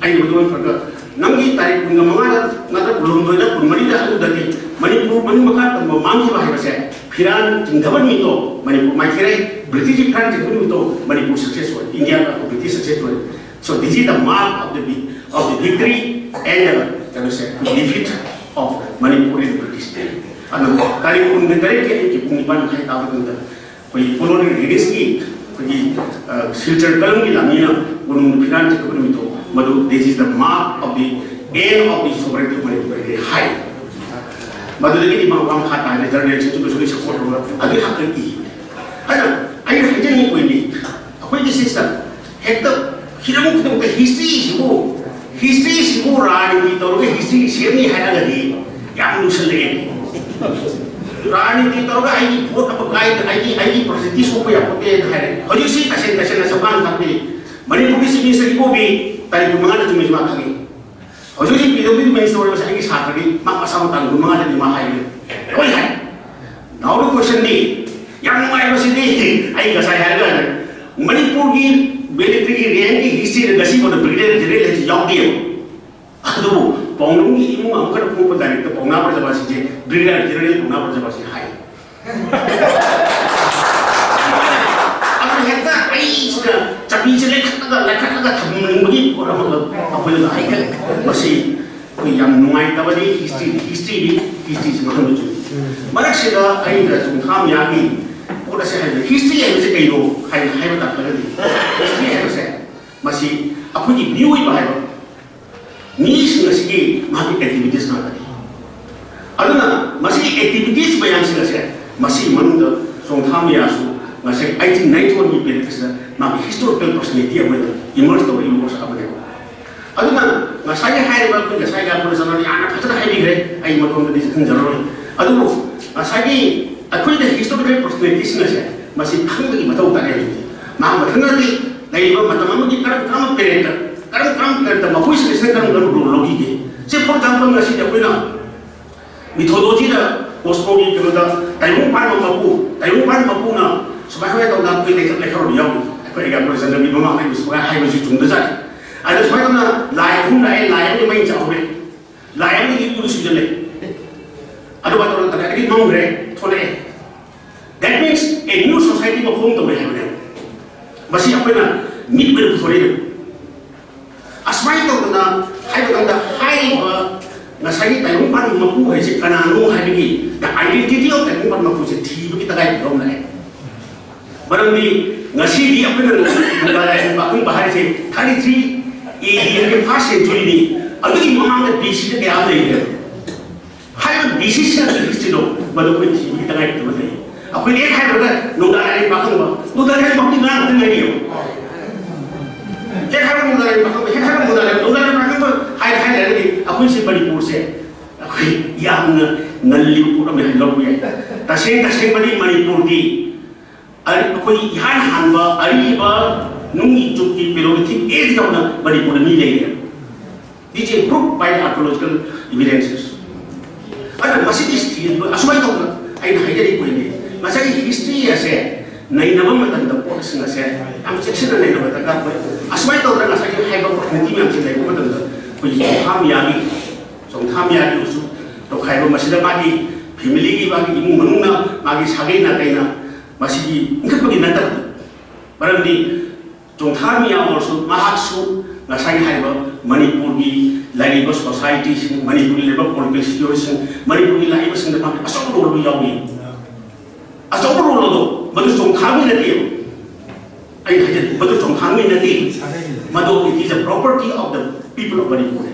ꯑꯩ ꯃꯗꯨ ꯐꯔꯒ ꯅꯪꯒꯤ ꯇꯥꯔꯤꯛ ꯀꯨꯟꯒ ꯃꯉꯥꯗ ꯅꯠꯇ꯭ꯔ ꯀꯨꯟꯍꯨꯝꯗꯣꯏꯗ ꯀꯨꯟꯃꯔꯤꯗ ꯑꯗꯨꯗꯗꯤ ꯃꯅꯤꯄꯨꯔ ꯃꯅꯨꯡ ꯃꯈꯥ ꯇꯝꯕ ꯃꯥꯡꯈꯤꯕ ꯍꯥꯏꯕꯁꯦ ꯐꯤꯔꯥꯟ ꯆꯤꯡꯊꯕ ꯅꯨꯃꯤꯠꯇꯣ ꯃꯅꯤꯄꯨꯔ ꯃꯥꯏꯊꯤꯔꯩ ꯕ꯭ꯔꯤꯇꯤꯁꯀꯤ ꯐꯤꯔꯥꯟ ꯆꯤꯡꯊꯕ ꯅꯨꯃꯤꯠꯇꯣ ꯃꯅꯤꯄꯨꯔ ꯁꯛꯁꯦꯁ ꯑꯣꯏ, ꯏꯟꯗꯤꯌꯥ ꯕ꯭ꯔꯤꯇꯤꯁ ꯁꯛꯁꯦꯁ ꯑꯣꯏ꯫ So this is the mark of the vi- of the victory and the, ꯀꯩꯅꯣꯁꯦ, defeat of Manipur and British꯫ ꯑꯗꯨ ꯇꯥꯔꯤꯛ ꯀꯨꯟꯒ ꯇꯔꯦꯠꯀꯤ ꯑꯌꯨꯛꯀꯤ ꯄꯨꯡ ꯅꯤꯄꯥꯟ ꯃꯈꯥꯏ ꯇꯥꯕ ꯃꯇꯝꯗ ꯑꯩꯈꯣꯏ ꯀꯣꯂꯣꯅꯤꯌꯦꯜ ꯔꯤꯂꯤꯁꯀꯤ ꯑꯩꯈꯣꯏꯒꯤ, ꯑ, ꯁꯤꯜꯆꯔ ꯀꯂꯝꯒꯤ ꯂꯥꯟꯃꯤꯅ ꯀꯣꯅꯨꯡꯗ ꯐꯤꯔꯥꯟ ꯆꯠꯈꯤꯕ ꯅꯨꯃꯤꯠꯇꯣ ꯃꯗꯨ this is the mark of the end of the sovereignty of Manipur ꯍꯥꯏ꯫ ꯃꯗꯨꯗꯒꯤꯗꯤ ꯃꯥ ꯃꯈꯥ ꯇꯥꯔꯦ ꯖꯔꯅꯦꯜꯁꯤꯡꯁꯨ ꯀꯩꯁꯨ ꯁꯞꯄꯣꯔꯠ ꯇꯧꯔꯒ ꯑꯗꯨꯒꯤ ꯍꯥꯛꯇ ꯏ꯫ ꯑꯗꯨꯅ ꯑꯩꯅ ꯍꯥꯏꯖꯅꯤꯡꯉꯤ ꯑꯣꯏꯅꯤ, ꯑꯩꯈꯣꯏꯒꯤ ꯁꯤꯁꯤꯗ ꯍꯦꯛꯇ ꯍꯤꯔꯝ ꯈꯨꯗꯤꯡꯃꯛꯇ ꯍꯤꯁꯇ꯭ꯔꯤꯁꯤꯕꯨ ꯍꯤꯁꯇ꯭ꯔꯤꯁꯤꯕꯨ ꯔꯥꯖꯅꯤꯇꯤ ꯇꯧꯔꯒ ꯍꯤꯁꯇ꯭ꯔꯤ ꯁꯦꯝꯅꯤ ꯍꯥꯏꯔꯒꯗꯤ ꯌꯥꯝ ꯂꯨꯁꯜꯂꯛꯑꯦ꯫ ꯔꯥꯖꯅꯤꯇꯤ ꯇꯧꯔꯒ ꯑꯩꯒꯤ ꯚꯣꯠ ꯑꯃ ꯀꯥꯏꯗ ꯑꯩꯒꯤ ꯑꯩꯒꯤ ꯄ꯭ꯔꯁꯤꯗꯤ ꯁꯣꯛꯄ ꯌꯥꯄꯣꯠꯇꯦꯅ ꯍꯥꯏꯔꯦ꯫ ꯍꯧꯖꯤꯛꯁꯤ ꯇꯁꯦꯡ ꯇꯁꯦꯡꯅ ꯁꯝꯐꯥꯅ ꯇꯥꯛꯄꯤ꯫ ꯃꯅꯤꯄꯨꯔꯒꯤ ꯆꯤꯞ ꯃꯤꯅꯤꯁꯇꯔ ꯏꯕꯣꯕꯤ ꯇꯥꯔꯤꯛ ꯀꯨꯟꯃꯉꯥꯗ ꯆꯨꯝꯃꯤꯁꯤ ꯃꯥ ꯈꯪꯉꯤ꯫ ꯍꯧꯖꯤꯛ ꯍꯧꯖꯤꯛ ꯄꯤ ꯗꯕ꯭ꯂꯤꯎ ꯗꯤ ꯃꯤꯅꯤꯁꯇꯔ ꯑꯣꯏꯔꯤꯕꯁꯦ ꯑꯩꯒꯤ ꯁꯥꯇ꯭ꯔꯅꯤ꯫ ꯃꯥ ꯃꯁꯥꯃꯛ ꯇꯥꯡ ꯀꯨꯟꯃꯉꯥꯗꯗꯤ ꯃꯥ ꯍꯥꯏꯔꯦ꯫ ꯂꯣꯏ ꯍꯥꯏ꯫ ꯅꯥꯎꯒꯤ ꯀꯣꯏꯁꯟꯗꯤ ꯌꯥꯝ ꯅꯨꯡꯉꯥꯏꯕꯁꯤꯗꯤ ꯑꯩ ꯉꯁꯥꯏ ꯍꯥꯏꯔꯒ ꯃꯅꯤꯄꯨꯔꯒꯤ ꯃꯤꯂꯤꯇꯔꯤꯒꯤ ꯔꯦꯡꯒꯤ ꯍꯤꯁꯇ꯭ꯔꯤꯗ ꯉꯁꯤ ꯐꯥꯎꯗ ꯕ꯭ꯔꯤꯒꯦꯗꯤꯌꯔ ꯖꯦꯅꯔꯦꯜ ꯍꯥꯏꯁꯤ ꯌꯥꯎꯗꯦꯕ꯫ ꯑꯗꯨꯕꯨ ꯄꯥꯎꯅꯝꯒꯤ ꯏꯃꯨꯡ ꯑꯃꯈꯛꯇ ꯐꯣꯡꯕ ꯂꯥꯏꯔꯤꯛꯇ ꯄꯥꯎꯅꯥ ꯕ꯭ꯔꯖꯕꯥꯁꯤꯁꯦ ꯕ꯭ꯔꯤꯒꯦꯗꯤꯌꯔ ꯖꯦꯅꯔꯦꯜ ꯄꯥꯎꯅꯥ ꯕ꯭ꯔꯖꯕꯥꯁꯤ ꯍꯥꯏ꯫ ꯑꯗꯨ ꯍꯦꯛꯇ ꯑꯩꯁꯤꯅ ꯆꯕꯤꯁꯦ ꯂꯩꯈꯠꯂꯒ ꯂꯩꯈꯠꯂꯒ ꯊꯝꯅꯤꯡꯕꯒꯤ ꯄꯣꯠ ꯑꯃꯈꯛ ꯑꯩꯈꯣꯏꯅ ꯍꯥꯏꯒꯠꯂꯦ꯫ ꯃꯁꯤ ꯑꯩꯈꯣꯏ ꯌꯥꯝ ꯅꯨꯡꯉꯥꯏꯇꯕꯅꯤ꯫ ꯍꯤꯁꯇ꯭ꯔꯤ ꯍꯤꯁꯇ꯭ꯔꯤꯗꯤ ꯍꯤꯁꯇ꯭ꯔꯤꯁꯤ ꯃꯈꯜ ꯃꯆꯨ꯫ ꯃꯔꯛꯁꯤꯗ ꯑꯩꯅ ꯆꯣꯡꯊꯥꯝ ꯌꯥꯒꯤ ꯄꯣꯠ ꯑꯁꯦ ꯍꯥꯏꯕꯗ ꯍꯤꯁꯇ꯭ꯔꯤ ꯍꯥꯏꯕꯁꯦ ꯀꯩꯅꯣ ꯍꯥꯏꯅ ꯍꯥꯏꯕ ꯇꯥꯔꯒꯗꯤ ꯍꯤꯁꯇ꯭ꯔꯤ ꯍꯥꯏꯕꯁꯦ ꯃꯁꯤ ꯑꯩꯈꯣꯏꯒꯤ ꯃꯤꯑꯣꯏꯕ ꯍꯥꯏꯕ ꯃꯤꯁꯤꯡ ꯑꯁꯤꯒꯤ ꯃꯥꯒꯤ ꯑꯦꯛꯇꯤꯚꯤꯇꯤꯁ ꯉꯥꯛꯇꯅꯤ꯫ ꯑꯗꯨꯅ ꯃꯁꯤꯒꯤ ꯑꯦꯛꯇꯤꯚꯤꯇꯤꯁ ꯃꯌꯥꯝꯁꯤꯡ ꯑꯁꯦ ꯃꯁꯤꯒꯤ ꯃꯅꯨꯡꯗ ꯆꯣꯡꯊꯥꯝ ꯌꯥꯁꯨ ꯉꯁꯥꯏ ꯑꯩꯠꯇꯤꯟ ꯅꯥꯏꯟꯇꯤ ꯋꯥꯟꯒꯤ ꯄꯦꯔꯤꯌꯗꯁꯤꯗ ꯃꯥꯒꯤ ꯍꯤꯁꯇꯣꯔꯤꯀꯦꯜ ꯄꯔꯁꯅꯦꯂꯤꯇꯤ ꯑꯃ ꯑꯣꯏꯅ ꯏꯃꯔꯖ ꯇꯧꯔꯛꯏꯕ ꯄꯣꯠꯁꯛ ꯑꯃꯅꯦꯕ꯫ ꯑꯗꯨꯅ ꯉꯁꯥꯏꯒꯤ ꯍꯥꯏꯔꯤꯕ ꯑꯩꯈꯣꯏ ꯉꯁꯥꯏꯒꯤ ꯑꯩꯈꯣꯏ ꯆꯠꯅꯕꯤ ꯌꯥꯝꯅ ꯐꯖꯅ ꯍꯥꯏꯕꯤꯈ꯭ꯔꯦ꯫ ꯑꯩ ꯃꯇꯣꯝꯗꯗꯤ ꯈꯪꯖꯔꯔꯣꯏ꯫ ꯑꯗꯨꯕꯨ ꯉꯁꯥꯏꯒꯤ ꯑꯩꯈꯣꯏꯅ ꯍꯤꯁꯇꯣꯔꯤꯀꯦꯜ ꯄꯔꯁꯅꯦꯂꯤꯇꯤꯁꯤꯡ ꯑꯁꯦ ꯃꯁꯤ ꯈꯪꯕꯒꯤ ꯃꯊꯧ ꯇꯥꯏ ꯍꯧꯖꯤꯛꯇꯤ꯫ ꯃꯍꯥꯛ ꯃꯊꯟꯇꯗꯤ ꯂꯩꯔꯤꯕ ꯃꯇꯝ ꯑꯃꯒꯤ ꯀꯔꯝ ꯀꯔꯝꯕ ꯄꯦꯔꯦꯠꯇ ꯀꯔꯝ ꯀꯔꯝꯕ ꯄꯦꯔꯦꯠꯇ ꯃꯈꯣꯏꯁꯤꯡ ꯑꯁꯤꯅ ꯀꯔꯝ ꯀꯔꯝꯕ ꯔꯣꯜ ꯂꯧꯈꯤꯒꯦ? ꯁꯤ ꯐꯣꯔ ꯑꯦꯛꯖꯥꯝꯄꯜ ꯉꯁꯤꯗꯤ ꯑꯩꯈꯣꯏꯅ ꯃꯤꯊꯣꯂꯣꯖꯤꯗ ꯀꯣꯁꯃꯣꯒꯤ ꯀꯩꯅꯣꯗ ꯇꯥꯏꯕꯪ ꯄꯥꯟꯕ ꯃꯄꯨ, ꯇꯥꯏꯕꯪ ꯄꯥꯟꯕ ꯃꯄꯨꯅ ꯁꯨꯃꯥꯏ ꯁꯨꯃꯥꯏꯅ ꯇꯧꯗꯅ ꯑꯩꯈꯣꯏ ꯂꯩꯈꯠ ꯂꯩꯈꯠ ꯌꯥꯎꯔꯤ꯫ ꯑꯩꯈꯣꯏ ꯑꯦꯛꯖꯥꯝꯄꯜ ꯆꯠꯅꯕꯤ ꯃꯃꯥꯡꯗ ꯑꯩꯅ ꯁꯨꯃꯥꯏꯅ ꯍꯥꯏꯕꯁꯤ ꯆꯨꯝꯗꯖꯥꯠꯅꯤ꯫ ꯑꯗ ꯁꯨꯃꯥꯏꯅ ꯇꯧꯗꯅ ꯂꯥꯏ ꯑꯍꯨꯝ ꯂꯥꯛꯑꯦ, ꯂꯥꯏ ꯑꯃꯒꯤ ꯃꯩ ꯆꯥꯛꯍꯧꯔꯦ, ꯂꯥꯏ ꯑꯃꯒꯤ ꯏꯔꯨꯗ ꯁꯨꯖꯜꯂꯦ꯫ ꯑꯗꯨꯃꯥꯏꯅ ꯇꯧꯗꯅ ꯇꯥꯔꯒꯗꯤ ꯃꯝꯈ꯭ꯔꯦ, ꯊꯣꯛꯂꯛꯑꯦ꯫ That means a new society ꯑꯃ ꯐꯣꯝ ꯇꯧꯔꯦ ꯍꯥꯏꯕꯅꯦ꯫ ꯃꯁꯤ ꯑꯩꯈꯣꯏꯅ ꯃꯤꯠ ꯑꯣꯏꯅ ꯄꯨꯊꯣꯔꯛꯏꯅꯦ꯫ ꯑꯁꯨꯃꯥꯏꯅ ꯇꯧꯗꯅ ꯍꯥꯏꯕ ꯃꯇꯝꯗ ꯍꯥꯏꯔꯤꯕ ꯉꯁꯥꯏꯒꯤ ꯇꯥꯏꯕꯪꯄꯥꯟ ꯃꯄꯨ ꯍꯥꯏꯁꯦ ꯀꯅꯥꯅꯣ ꯍꯥꯏꯕꯒꯤ the identity of ꯇꯥꯏꯕꯪꯄꯥꯟ ꯃꯄꯨꯁꯦ ꯊꯤꯕꯒꯤ ꯇꯉꯥꯏ ꯐꯗꯕ ꯑꯃ ꯂꯥꯛꯑꯦ꯫ ꯃꯔꯝꯗꯤ ꯉꯁꯤꯗꯤ ꯑꯩꯈꯣꯏꯅ ꯅꯣꯡꯗꯥ ꯂꯥꯏꯔꯦꯟ ꯄꯥꯈꯪꯕ ꯍꯥꯏꯔꯤꯁꯦ thirty three A D ꯍꯥꯏꯕ first century ꯅꯤ꯫ ꯑꯗꯨꯒꯤ ꯃꯃꯥꯡꯗ B C ꯗ ꯀꯌꯥ ꯑꯃ ꯂꯩꯈ꯭ꯔꯦ? ꯍꯥꯏꯔꯤꯕ B C ꯁꯤꯅ ꯍꯤꯁꯇ꯭ꯔꯤꯗꯣ ꯃꯗꯨ ꯑꯩꯈꯣꯏ ꯊꯤꯕꯒꯤ ꯇꯉꯥꯏ ꯐꯗꯕ ꯂꯩ꯫ ꯑꯩꯈꯣꯏꯅ ꯍꯦꯛ ꯍꯥꯏꯕꯗ ꯅꯣꯡꯗꯥ ꯂꯥꯏꯔꯦꯟ ꯄꯥꯈꯪꯕ, ꯅꯣꯡꯗꯥ ꯂꯥꯏꯔꯦꯟ ꯄꯥꯈꯪꯕ ꯉꯥꯏꯔꯤꯑꯕ꯫ ꯍꯦꯛ ꯍꯥꯏꯕ ꯅꯣꯡꯗꯥ ꯂꯥꯏꯔꯦꯟ ꯄꯥꯈꯪꯕ, ꯍꯦꯛ ꯍꯥꯏꯕ ꯅꯣꯡꯗꯥ ꯂꯥꯏꯔꯦꯟ, ꯅꯣꯡꯗꯥ ꯂꯥꯏꯔꯦꯟ ꯄꯥꯈꯪꯕ ꯍꯥꯏꯔꯒꯗꯤ ꯑꯩꯈꯣꯏꯁꯦ ꯃꯅꯤꯄꯨꯔꯁꯦ ꯑꯩꯈꯣꯏ ꯌꯥꯝꯅ ꯉꯜꯂꯤꯕ ꯄꯣꯠ ꯑꯃ ꯍꯥꯏꯅ ꯂꯧꯕ ꯌꯥꯏ꯫ ꯇꯁꯦꯡ ꯇꯁꯦꯡꯕꯗꯤ ꯃꯅꯤꯄꯨꯔꯗꯤ ꯑꯔꯤ-, ꯑꯩꯈꯣꯏ ꯏꯍꯥꯟ ꯍꯥꯟꯕ ꯑꯔꯤꯕ ꯅꯨꯡꯒꯤ ꯖꯨꯒꯀꯤ Paleolithic age ꯌꯧꯅ ꯃꯅꯤꯄꯨꯔꯗ ꯃꯤ ꯂꯩꯔꯦ꯫ This is proved by the archaeological evidences. ꯑꯗꯨꯅ ꯃꯁꯤꯒꯤ ꯍꯤꯁꯇ꯭ꯔꯤ ꯑꯁꯨꯃꯥꯏꯅ ꯇꯧꯗꯅ ꯑꯩꯅ ꯍꯥꯏꯖꯔꯤꯕ ꯄꯣꯏꯟꯅꯤ꯫ ꯉꯁꯥꯏꯒꯤ ꯍꯤꯁꯇ꯭ꯔꯤ ꯑꯁꯦ ꯅꯩꯅꯕ ꯃꯇꯝꯗ ꯄꯣꯠꯁꯤꯡ ꯑꯁꯦ ꯌꯥꯝ ꯆꯦꯛꯁꯤꯟꯅ ꯅꯩꯅꯕ ꯗꯔꯀꯥꯔ ꯑꯣꯏ꯫ ꯑꯁꯨꯃꯥꯏꯅ ꯇꯧꯗꯅ ꯉꯁꯥꯏꯒꯤ ꯍꯥꯏꯕ ꯄꯣꯠ ꯃꯌꯥꯝꯁꯤ ꯅꯩꯅꯕ ꯃꯇꯝꯗ ꯑꯩꯈꯣꯏꯒꯤ ꯆꯣꯡꯊꯥꯝ ꯌꯥꯒꯤ ꯆꯣꯡꯊꯥꯝ ꯌꯥꯒꯤ ꯑꯣꯏꯁꯨ ꯇꯧꯈꯥꯏꯕ ꯃꯁꯤꯗ ꯃꯥꯒꯤ ꯐꯦꯃꯤꯂꯤꯒꯤ, ꯃꯥꯒꯤ ꯏꯃꯨꯡ ꯃꯅꯨꯡꯅ, ꯃꯥꯒꯤ ꯁꯥꯒꯩ ꯅꯥꯇꯩꯅ ꯃꯁꯤꯒꯤ ꯏꯟꯈꯠꯄꯒꯤ ꯅꯠꯇꯕꯗ, ꯃꯔꯝꯗꯤ ꯆꯣꯡꯊꯥꯝ ꯌꯥ ꯑꯣꯏꯔꯁꯨ ꯃꯍꯥꯛꯁꯨ ꯉꯁꯥꯏꯒꯤ ꯍꯥꯏꯔꯤꯕ ꯃꯅꯤꯄꯨꯔꯒꯤ ꯂꯩꯔꯤꯕ ꯁꯣꯁꯥꯏꯇꯤꯁꯤꯡ, ꯃꯅꯤꯄꯨꯔꯒꯤ ꯂꯩꯔꯤꯕ ꯄꯣꯂꯤꯇꯤꯀꯦꯜ ꯁꯤꯆꯨꯋꯦꯁꯟ, ꯃꯅꯤꯄꯨꯔꯒꯤ ꯂꯥꯛꯏꯕꯁꯤꯡꯗ ꯃꯥꯒꯤ ꯑꯆꯧꯕ ꯔꯣꯜ ꯑꯃ ꯌꯥꯎꯏ꯫ ꯑꯆꯧꯕ ꯔꯣꯜ ꯑꯗꯣ ꯃꯗꯨ ꯆꯣꯡꯊꯥꯝꯒꯤ ꯅꯠꯇꯦꯕ꯫ ꯑꯩꯅ ꯍꯥꯏꯖꯔꯤ, ꯃꯗꯨ ꯆꯣꯡꯊꯥꯝꯒꯤ ꯅꯠꯇꯦ꯫ ꯃꯗꯨ it is a property of the people of Manipur꯫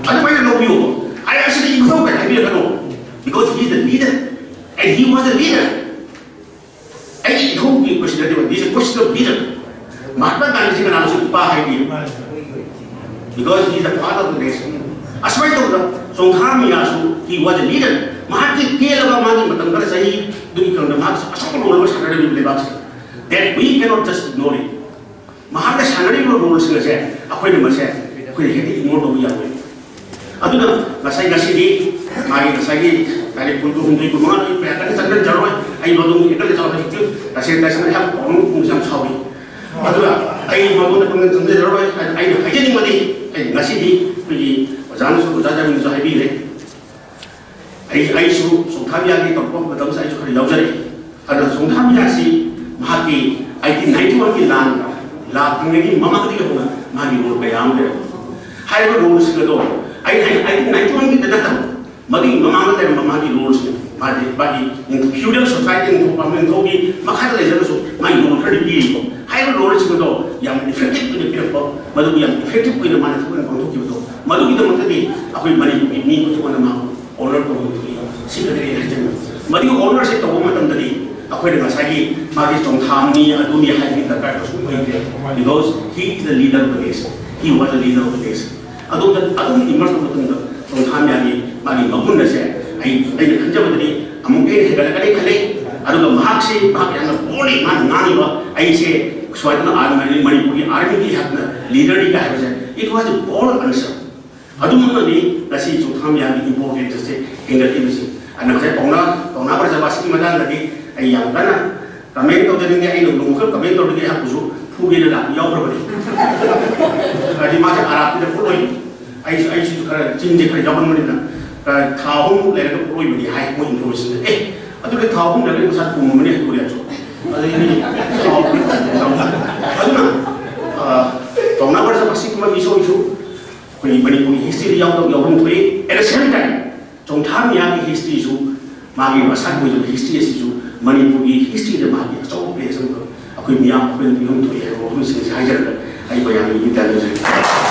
ꯑꯗꯨꯃꯥꯏꯅ ꯂꯧꯕꯤꯌꯣ꯫ ꯑꯩ ꯑꯁꯤꯗ ꯏꯪꯈꯧ ꯀꯩ ꯍꯥꯏꯕꯤꯔꯛꯀꯅꯣ꯫ Because he is the leader and he was the leader꯫ ꯑꯩꯒꯤ ꯏꯍꯧꯒꯤ question ꯅꯠꯇꯦꯕ, this is a question of leader꯫ Mahatma ꯒꯥꯟꯙꯤꯁꯤ ꯀꯅꯥꯅꯁꯨ ꯏꯄꯥ ꯍꯥꯏꯗꯦ꯫ Because he is the father of the nation꯫ ꯑꯁꯨꯃꯥꯏꯅ ꯇꯧꯗꯅ ꯆꯣꯡꯊꯥꯝ ꯃꯤꯌꯥꯁꯨ he was a leader꯫ ꯃꯍꯥꯛꯀꯤ ꯇꯦꯜꯂꯕ ꯃꯥꯒꯤ ꯃꯇꯝ ꯈꯔ ꯆꯍꯤꯗꯨꯒꯤ ꯀꯩꯅꯣꯗ ꯃꯍꯥꯛ ꯑꯆꯧꯕ ꯔꯣꯜ ꯑꯃ ꯁꯥꯟꯅꯔꯝꯃꯤꯕ ꯂꯩꯕꯥꯛꯁꯤꯗ꯫ That we cannot just ignore it꯫ ꯃꯍꯥꯛꯅ ꯁꯥꯟꯅꯔꯤꯕ ꯔꯣꯜꯁꯤꯡ ꯑꯁꯦ ꯑꯩꯈꯣꯏꯅ ꯃꯁꯦ ꯑꯩꯈꯣꯏꯅ ꯍꯦꯛꯇ ꯏꯒꯅꯣꯔ ꯇꯧꯕ ꯌꯥꯔꯣꯏ꯫ ꯑꯗꯨꯅ ꯉꯁꯥꯏ ꯉꯁꯤꯗꯤ ꯃꯥꯒꯤ ꯉꯁꯥꯏꯒꯤ ꯇꯥꯔꯤꯛ ꯀꯨꯟ, ꯀꯨꯟꯍꯨꯝꯗꯣꯏ, ꯀꯨꯟꯃꯉꯥ ꯑꯩ ꯀꯌꯥ ꯀꯟꯅ ꯆꯪꯖꯔꯔꯣꯏ꯫ ꯑꯩ ꯃꯗꯨ ꯍꯦꯛꯇ ꯂꯩꯖꯔꯣꯏ꯫ ꯍꯧꯖꯤꯛꯇꯤ ꯇꯁꯦꯡ ꯇꯁꯦꯡꯅ ꯑꯩꯍꯥꯛ ꯄꯥꯎꯔꯧ ꯈꯨꯝꯕꯁꯦ ꯌꯥꯝ ꯁꯥꯎꯏ꯫ ꯑꯗꯨꯅ ꯑꯩ ꯃꯗꯨꯗ ꯄꯪꯆꯪ ꯆꯪꯖꯔꯔꯣꯏ꯫ ꯑꯩꯅ ꯍꯥꯏꯖꯅꯤꯡꯕꯗꯤ ꯑꯩ ꯉꯁꯤꯗꯤ ꯑꯩꯈꯣꯏꯒꯤ ꯑꯣꯖꯥꯅꯁꯨ, ꯑꯣꯖꯥ ꯖꯥꯃꯤꯅꯁꯨ ꯍꯥꯏꯕꯤꯔꯦ꯫ ꯑꯩ, ꯑꯩꯁꯨ ꯆꯣꯡꯊꯥꯝ ꯌꯥꯒꯤ ꯇꯧꯔꯛꯄ ꯃꯇꯝꯁꯤꯗ ꯑꯩꯁꯨ ꯈꯔ ꯌꯥꯎꯖꯔꯛꯏ꯫ ꯑꯗꯨꯅ ꯆꯣꯡꯊꯥꯝ ꯌꯥꯁꯤ ꯃꯍꯥꯛꯀꯤ ꯑꯩꯠꯇꯤꯟ ꯅꯥꯏꯟꯇꯤ ꯋꯥꯟꯒꯤ ꯂꯥꯟ ꯂꯥꯛꯇ꯭ꯔꯤꯉꯩꯒꯤ ꯃꯃꯥꯡꯗꯒꯤ ꯍꯧꯅ ꯃꯥꯒꯤ ꯔꯣꯜ ꯀꯌꯥ ꯑꯃ ꯂꯩꯔꯝꯃꯤ꯫ ꯍꯥꯏꯔꯤꯕ ꯔꯣꯜꯁꯤꯡ ꯑꯗꯣ ꯑꯩ, ꯑꯩ ꯑꯩꯠꯇꯤꯟ ꯅꯥꯏꯟꯇꯤ ꯋꯥꯟꯒꯤꯗ ꯅꯠꯇꯕ, ꯃꯗꯨꯒꯤ ꯃꯃꯥꯡꯗ ꯂꯩꯔꯝꯕ ꯃꯥꯒꯤ ꯔꯣꯜꯁꯤꯡ, ꯃꯥꯒꯤ, ꯃꯥꯒꯤ ꯅꯤꯡꯊꯧ, ꯐ꯭ꯌꯨꯗꯦꯜ ꯁꯣꯁꯥꯏꯇꯤ, ꯅꯤꯡꯊꯧ ꯄꯥꯝꯕ ꯅꯤꯡꯊꯧꯒꯤ ꯃꯈꯥꯗ ꯂꯩꯖꯔꯒꯁꯨ ꯃꯥꯒꯤ ꯔꯣꯜ ꯈꯔꯗꯤ ꯄꯤꯔꯤꯀꯣ꯫ ꯍꯥꯏꯔꯤꯕ ꯔꯣꯜꯁꯤꯡ ꯑꯗꯣ ꯌꯥꯝ ꯏꯐꯦꯛꯇꯤꯚ ꯑꯣꯏꯅ ꯄꯤꯔꯛꯄ, ꯃꯗꯨꯕꯨ ꯌꯥꯝ ꯏꯐꯦꯛꯇꯤꯚ ꯑꯣꯏꯅ ꯃꯥꯅ ꯊꯕꯛ ꯑꯣꯏꯅ ꯄꯥꯡꯊꯣꯛꯈꯤꯕꯗꯣ, ꯃꯗꯨꯒꯤꯗꯃꯛꯇꯗꯤ ꯑꯩꯈꯣꯏ ꯃꯅꯤꯄꯨꯔꯒꯤ ꯃꯤ ꯈꯨꯗꯤꯡꯃꯛꯅ ꯃꯥꯕꯨ ꯑꯣꯅꯔ ꯇꯧꯕ ꯊꯣꯛꯏ꯫ ꯁꯤ ꯈꯛꯇꯅꯤ ꯑꯩꯅ ꯍꯥꯏꯖꯅꯤꯡꯕ꯫ ꯃꯗꯨꯒꯤ ꯑꯣꯅꯔꯁꯤꯞ ꯇꯧꯕ ꯃꯇꯝꯗꯗꯤ ꯑꯩꯈꯣꯏꯅ ꯉꯁꯥꯏꯒꯤ ꯃꯥꯒꯤ ꯆꯣꯡꯊꯥꯝꯅꯤ, ꯑꯗꯨꯅꯤ ꯍꯥꯏꯕꯒꯤ ꯗꯔꯀꯥꯔ ꯀꯩꯁꯨ ꯑꯣꯏꯗ꯭ꯔꯦ꯫ Because he is the leader of the nation, he was the leader of the nation꯫ ꯑꯗꯣꯝꯗ ꯑꯗꯨꯝ ꯏꯃꯔꯁ ꯇꯧꯕ ꯃꯇꯝꯗ ꯆꯣꯡꯊꯥꯝ ꯌꯥꯒꯤ ꯃꯥꯒꯤ ꯃꯒꯨꯟ ꯑꯁꯦ ꯑꯩ ꯑꯩꯅ ꯈꯟꯖꯕꯗꯗꯤ ꯑꯃꯨꯛꯀ ꯍꯦꯟꯅ ꯍꯦꯟꯒꯠꯂꯛꯀꯅꯤ ꯈꯜꯂꯤ꯫ ꯑꯗꯨꯒ ꯃꯍꯥꯛꯁꯤ ꯃꯍꯥꯛ ꯌꯥꯝꯅ ꯕꯣꯜꯂꯤ꯫ ꯃꯥꯅ ꯉꯥꯡꯉꯤꯕ "ꯑꯩꯁꯦ ꯁꯨꯃꯥꯏꯅ ꯑꯥꯔꯃꯤ, ꯃꯅꯤꯄꯨꯔꯒꯤ ꯑꯥꯔꯃꯤꯒꯤ ꯍꯥꯏꯕꯅ ꯂꯤꯗꯔꯅꯤ" ꯀꯥꯏ ꯍꯥꯏꯕꯁꯦ, it was a bold answer꯫ ꯑꯗꯨꯃꯛꯅꯅꯤ ꯉꯁꯤ ꯆꯣꯡꯊꯥꯝ ꯌꯥꯒꯤ ꯏꯝꯄꯣꯔꯇꯦꯟꯁ ꯑꯁꯦ ꯍꯦꯟꯒꯠꯂꯤꯕꯁꯤ꯫ ꯑꯗꯨꯅ ꯉꯁꯥꯏ ꯄꯥꯎꯅꯥ ꯄꯥꯎꯅꯥ ꯕ꯭ꯔꯖꯕꯥꯁꯤꯒꯤ ꯃꯇꯥꯡꯗꯗꯤ ꯑꯩ ꯌꯥꯝ ꯀꯟꯅ ꯀꯃꯦꯟ ꯇꯧꯖꯅꯤꯡꯗꯦ꯫ ꯑꯩꯅ ꯅꯣꯡꯃꯈꯛ ꯀꯃꯦꯟ ꯇꯧꯔꯤꯉꯩ ꯑꯩꯍꯥꯛꯄꯨꯁꯨ ꯐꯨꯒꯦꯅ ꯂꯥꯛꯄ ꯌꯥꯎꯈ꯭ꯔꯕꯅꯤ꯫ ꯍꯥꯏꯗꯤ ꯃꯥꯁꯦ ꯑꯔꯥꯞꯄꯗ ꯄꯣꯠ ꯑꯣꯏ꯫ ꯑꯩꯁꯨ ꯑꯩꯁꯨ ꯈꯔ ꯆꯤꯟꯁꯦ ꯈꯔ ꯌꯥꯎꯒꯟꯕꯅꯤꯅ, ꯑ, ꯊꯥ ꯑꯍꯨꯝ ꯂꯩꯔꯒ ꯄꯣꯠ ꯑꯣꯏꯕꯅꯤ ꯍꯥꯏ ꯃꯣꯏ ꯏꯟꯐꯣꯔꯃꯦꯁꯟꯗ꯫ ꯑꯦ, ꯑꯗꯨꯗꯤ ꯊꯥ ꯑꯍꯨꯝ ꯂꯩꯔꯒ ꯃꯁꯥ ꯄꯨꯝꯃꯝꯃꯅꯤ ꯍꯥꯏ ꯀꯣꯔꯤꯌꯥꯁꯨ꯫ ꯑꯗꯩꯗꯤ ꯊꯥ ꯑꯍꯨꯝ ꯑꯗꯨꯅ, ꯑ, ꯄꯥꯎꯅꯥ ꯕ꯭ꯔꯖꯕꯥꯁꯤꯒꯨꯝꯕ ꯃꯤꯁꯛ ꯑꯣꯏꯁꯨ ꯑꯩꯈꯣꯏꯒꯤ ꯃꯅꯤꯄꯨꯔꯒꯤ ꯍꯤꯁꯇ꯭ꯔꯤꯗ ꯌꯥꯎꯗꯕ ꯌꯥꯎꯐꯝ ꯊꯣꯛꯏ꯫ At the same time, ꯆꯣꯡꯊꯥꯝ ꯃꯤꯌꯥꯝꯒꯤ ꯍꯤꯁꯇ꯭ꯔꯤꯁꯨ ꯃꯥꯒꯤ ꯃꯁꯥꯒꯤ ꯑꯣꯏꯖꯕ ꯍꯤꯁꯇ꯭ꯔꯤ ꯑꯁꯤꯁꯨ ꯃꯅꯤꯄꯨꯔꯒꯤ ꯍꯤꯁꯇ꯭ꯔꯤꯗ ꯃꯥꯒꯤ ꯑꯆꯧꯕ ꯄ꯭ꯂꯦꯁ ꯑꯃꯈꯛ ꯑꯩꯈꯣꯏ ꯃꯤꯌꯥꯝ ꯑꯩꯈꯣꯏꯅ ꯄꯤꯐꯝ ꯊꯣꯛꯏ ꯍꯥꯏꯕ ꯋꯥꯐꯝꯁꯤꯡ ꯑꯁꯤ ꯍꯥꯏꯖꯔꯒ ꯑꯩ ꯃꯌꯥꯝꯒꯤ ꯃꯤꯗꯥꯏ ꯂꯣꯏꯖꯔꯦ꯫